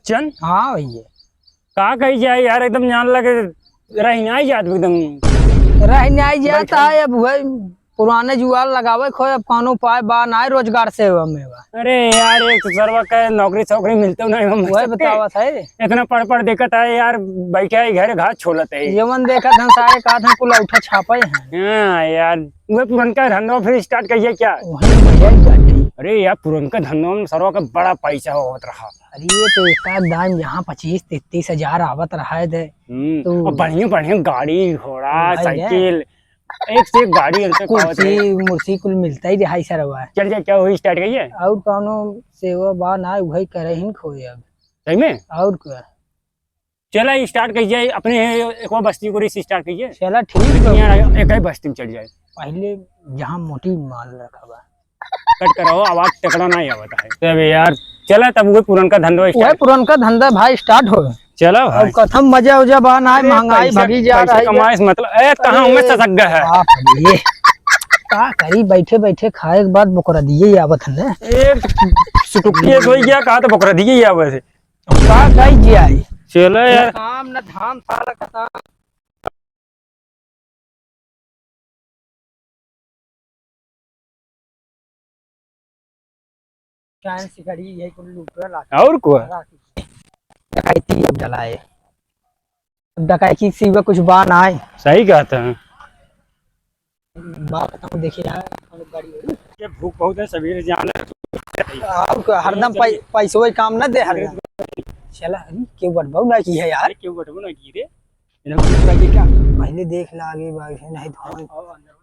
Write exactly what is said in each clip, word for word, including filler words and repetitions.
चन? हाँ भैया। का कही जाए यार, एकदम जान लगे रही नाई जात एकदम। रही नाई जात बैठल। है, अब वही पुराने जुआर लगावे खोए, अब कौनो उपाय बा नाई रोजगार से हमें बा। अरे यार, एक तो सरवा के नौकरी सौकरी मिलते नहीं हम वही सबके। बतावत है। इतना पढ़ पढ़ देखत है यार, बैठे है घर घास छोलत है। जेवन देखत हम सारे का धन कुल उठा छापे हैं। हाँ यार, वह पुरनका धंधा फिर start करिए क्या? वही भैया ही बाटे। अरे यार, पुरनका धंधा में सरवा का बड़ा पैसा होत रहा। अरे ये तो एक आध दाम यहाँ पच्चीस तीस हजार आवत रहा है दे। हम्म, तो और बढ़िया बढ़िया गाड़ी घोड़ा भाई है। साइकिल, एक से एक गाड़ी इनसे पावत कुर्सी रहे। मुर्सी कुल मिलता ही रहा है सरवा। चल जाए, क्या हुई, start करिए। और कौनो सेवा बा ना, वही करे ही खोए अब। सही में? और क्या? चला, start करिए, अपने एक और बस्ती को race start करिए। चला, ठीक बा। यहाँ एक ही बस्ती में चल जाए। पहले जहाँ मोटी माल रखा बा। कट कराओ, आवाज तगड़ा ना आवत है। तब यार, चला तब वो पुरनका धंधो वह start। पुरनका धंधा भाई start हो। चला भाई। अब कथम मजा उजा बा ना, अरे महंगाई पैसा, भगी जा पैसा रही है। कमाए से मतलब, ए, कहाँ अरे हमें ससक गया है? बाप रे। का करी, बैठे बैठे खाए के बाद बोकरा दिए ही आवत है ना। ए, सुटुकिए सोई गया, कहा तो बोकरा दिए ही आवत है। का कही जाए? चलो यार। काम न धाम, साला खत्म। फैन सिकड़ी यही कुल लूटवे लाग। और को? डकैती अब डलाए। अब डकैती सिवा कुछ बा नाय। सही कहत है। बात बताऊं, देखिए यार, हम लोग गाड़ी वाड़ी। ये भूख बहुत है, सवेरे जाना है। और का, हरदम पै-, पैसों ही काम ना दे हरदम। चला, अरे, क्यों बटबो ना की है यार? अरे, क्यों बटबो ना की रे? इन्हें भूख लगी क्या? पहले देख ला आगे, बाकी नहीं तो हम आओ, अंदर आओ।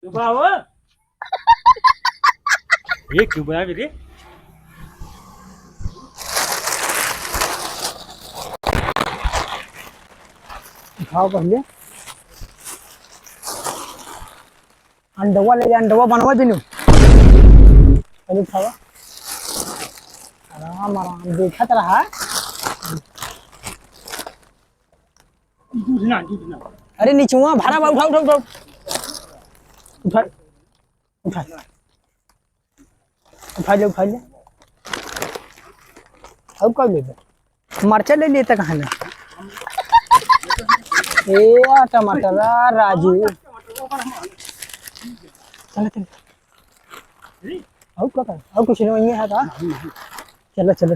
तू बाबा। ये क्यों बना रे? उठाओ पहले। अंडवा ले जा, अंडवा बनवा दिनु। पहले उठावा। आराम, आराम, देखत रहा। दूध ना, दूध ना। अरे निचुआ भरा बा, उठा, उठा, उठा। उठा, उठा। उठा ले, उठा ले। अब का लेबे? मरचा ले लेता कहाँ ना? ए, आ टमाटर, आ राजू। चल, चल। और का कर? और कुछ नहीं है का? चलो, चलो, चलो।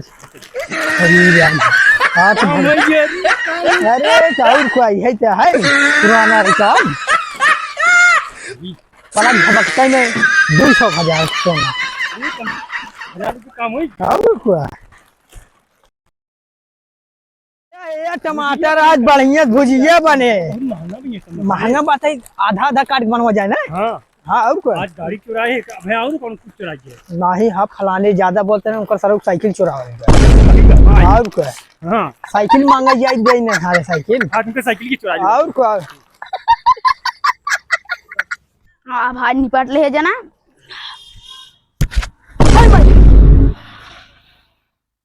अरे यार, हाथ हाँ, भर। वही है। अरे, चाउर को आई है, क्या है? पुराना रिकॉर्ड। पलक झपकते में दो सौ हजार सोना। हजार रुपये काम हुई? और का? ए, टमाटर आज बढ़िया भुजिया बने। बहुत महंगा भी है टमाटर। महंगा बात है, आधा आधा काट के बनवा जाए ना। हाँ। हाँ, और का? आज गाड़ी चुराई है, अबे और कौन कुछ चुराई है? नहीं, हाँ, फलाने ज्यादा बोलते हैं, उनका सारा साइकिल चुरावा है। सही बात है। और का? हाँ। साइकिल मांगा जाए, दे नहीं, हाँ, साइकिल। आज उनका साइकिल की चुराई है। और का? हाँ, भाई निपट ले है जना। अरे भाई।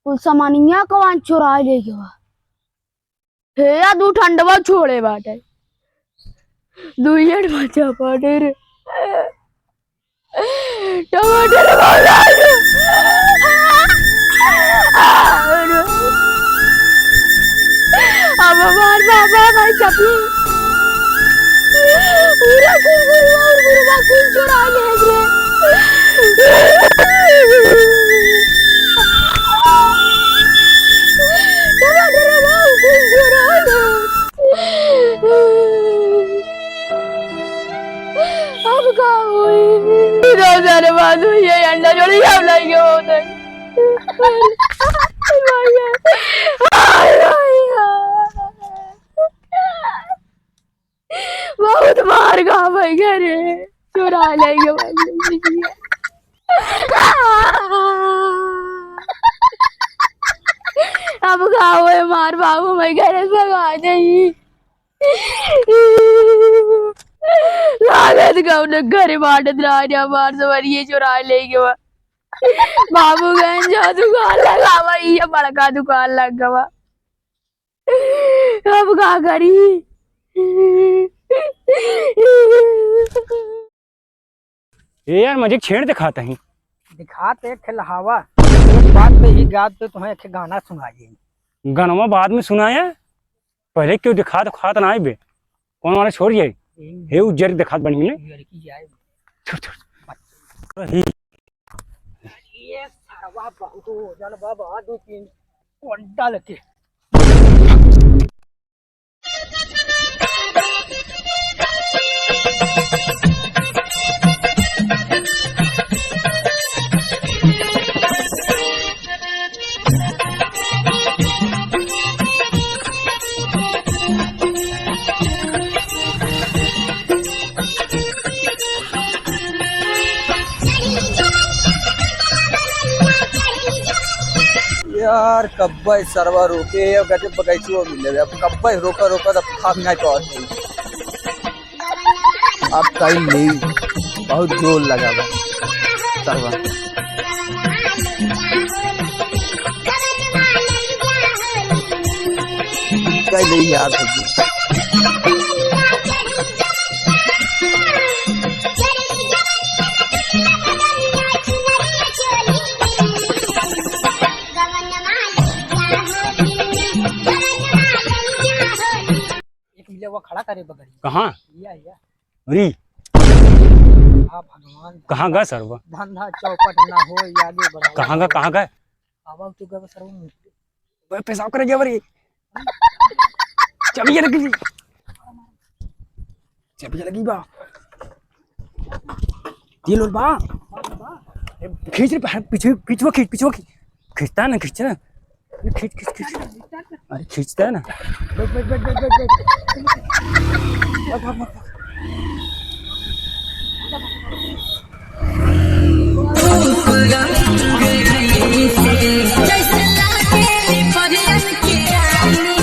कुल सामानिया कवान चुराए ले गवा। हे या दू ठंडवा छोड़े बाटे। दू ये बचा बाटे रे। टमाटर वाला। अब हमार बाबा भाई चपली। पूरा कुल गुरुआ और गुरुआ कुल चुरा ले रे। अब का होई? दो साल बाद हुई है अंडा जोड़ी, अब नहीं के होते। बहुत मार खा भाई घरे, चुरा लेंगे भाई। अब का होए मार बाबू, मैं घरे से भगा जाई। लागत कौन घरे बाटत रहा जा, मार सवारी ये चुरा लेंगे बा। बाबूगंज जो दुकान लगावा, ये बड़का दुकान लगावा। अब का करी? ए यार, मुझे छेड़ दिखाता ही। दिखाते खेलहावा। एक बात पे ही जात तो तुम्हें एक गाना सुनाई। गनवा बाद में सुनाए, पहले क्यों दिखात उखात ना आइबे। कौन वाला छोड़ जाए? हम्म। हे उज्जर दिखात बनी ने। ये लड़की जाए। छोड़, छोड़। ये सरवा बहुत वजन बा, बा, दो तीन कुंटल के। यार, कब्बे सरवा रोके, ये गजब बगैचो मिले। अब कब्बे रोका, रोका, अब थाम नहीं पावत है। अब कहीं नहीं, बहुत जोर लगा बा सरवा। कहीं नहीं यार, एक मिले वो खड़ा करे बगड़ी। कहाँ? या, या। अरे। हाँ, भगवान। कहाँ गए सरवा? धंधा चौपट ना हो, आगे बढ़ावा। कहाँ गए, कहाँ गए? आवा तो गए सरवा। बे, पेशाब करे गया बरी। चाबी लगी। चाबी लगी बा। ये लोल बा। ए, खींच रे, पीछे, पीछे खींच, पीछे खींच। खींचता है ना, खींच ना। अरे खींच, खींच, खींच। अरे खींचता है ना। बैठ, बैठ, बैठ, बैठ, बैठ, बैठ। भाग, भाग, भाग, भाग।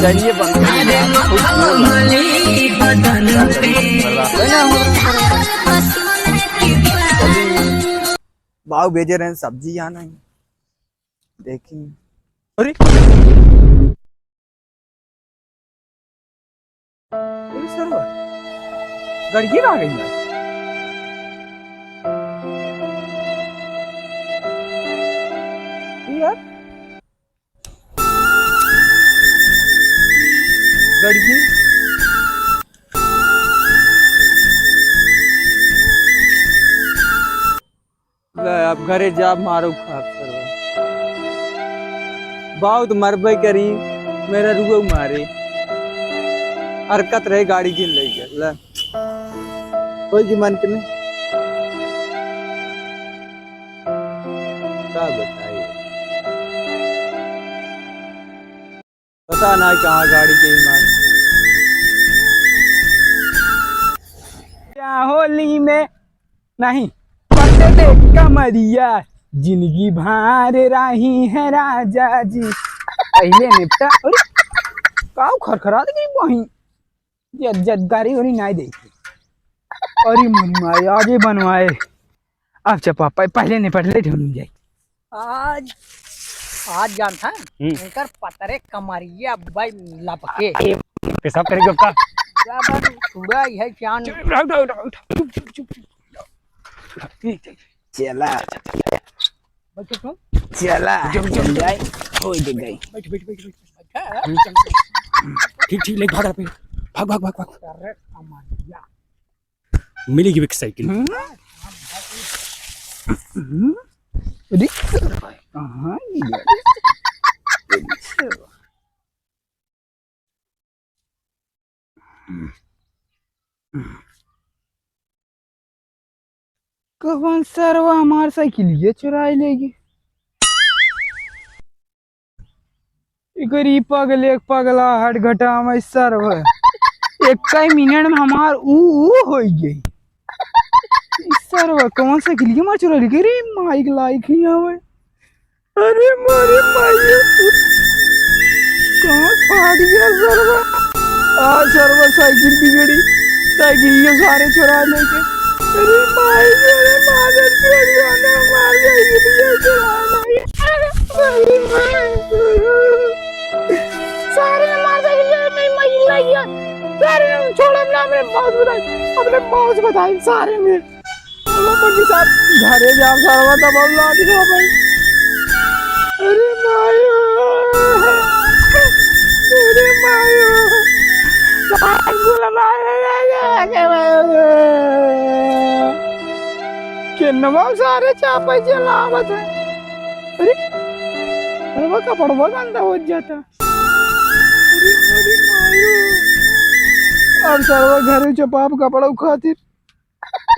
चलिए, बंद कर दीजिए। बाऊ भेजे रहे सब्जी यहाँ नहीं। देखी। अरे, अरे सरवा, गड़गी आ गई है। ये यार, गड़गी। ले, अब घरे जाब, मारो खाब सरवा। बाऊ तो मरबे करी, मेरा रुआ मारे। हरकत रहे, गाड़ी जिन ले गया। ले। कोई की मन के नहीं। का बताई? पता ना कहाँ गाड़ी के ईमान। या होली में नहीं, पतले कमरिया, जिंदगी भर राही है राजा जी। पहले निपटा, अरे, काऊ खरखरात गई बही। जद, जद गाड़ी वाड़ी नाई देखी। अरे मोरी माई, आज ही बनवाए। अब चपा, प-, पहले निपट ले, ढूंढ जाए। आज, आज जानता है, हम्म। इनकर पतरे कमरिया भाई लपके। पेशाब करेगी आपका? जबर छुड़ा है चान। चुप, चुप, चुप, चुप, चुप, चुप, चुप। चला। बैठ, बैठ, बैठ। चला। जब, जब, चल जाए। हो दे गई। बैठ, बैठ, बैठ, बैठ। बैठ। ठीक, ठीक, ले भाग रहा। भाग, भाग, भाग, भाग। अरे, कमालिया। मिलेगी एक साइकिल। हम्म? हम्म? अरे, कहाँ गया? कवन सरवा हमार साइकिलिया चुराए लेगी? इकर ई पगले के पगला हट घटावे सरवा। एक मिनट में हमार ऊ, ऊ होई गई। ई सरवा कवन साइकिलिया हमार चुरा लेगी रे? माइक लाइक ही हवे। अरे मारे माई, कहाँ फाड़ गया सरवा? आ सरवा साइकिल बिगड़ी, साइकिल ये सारे चुरा लेके। अरे माई, अरे मादर चोरिया ना मार साइकिल ये चुरा लेके। अरे माई, सारे मार साइकिल ये नहीं माई लाइया। सारे छोड़ अपना अपने मौज बताई, अपने मौज बताई सारे में। चलो, पंडित साहब, घरे जाओ, सरवा तब हम लाज खा भाई। अरे मायो, अरे मायो, सार गुल मायो, केनवा सारे चापा चलावत है। अरे, अरे वो कपड़वा गंदा हो जाता। अरे, अरे मायो, अब सरवा घरे चपाप कपड़ा खातिर।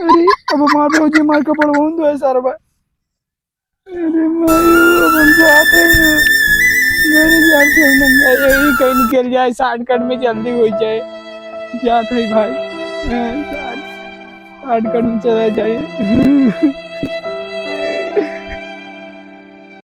अरे, अब मार भौजी मार कपड़वा दो है सरवा। अरे मायो, अब हम जाते हैं। मेरे जान से हम नहीं आए, यही कहीं निकल जाए, शॉर्टकट में जल्दी हो जाए। जाते हैं भाई, हाँ, शॉर्ट-, शॉर्टकट में चला जाए।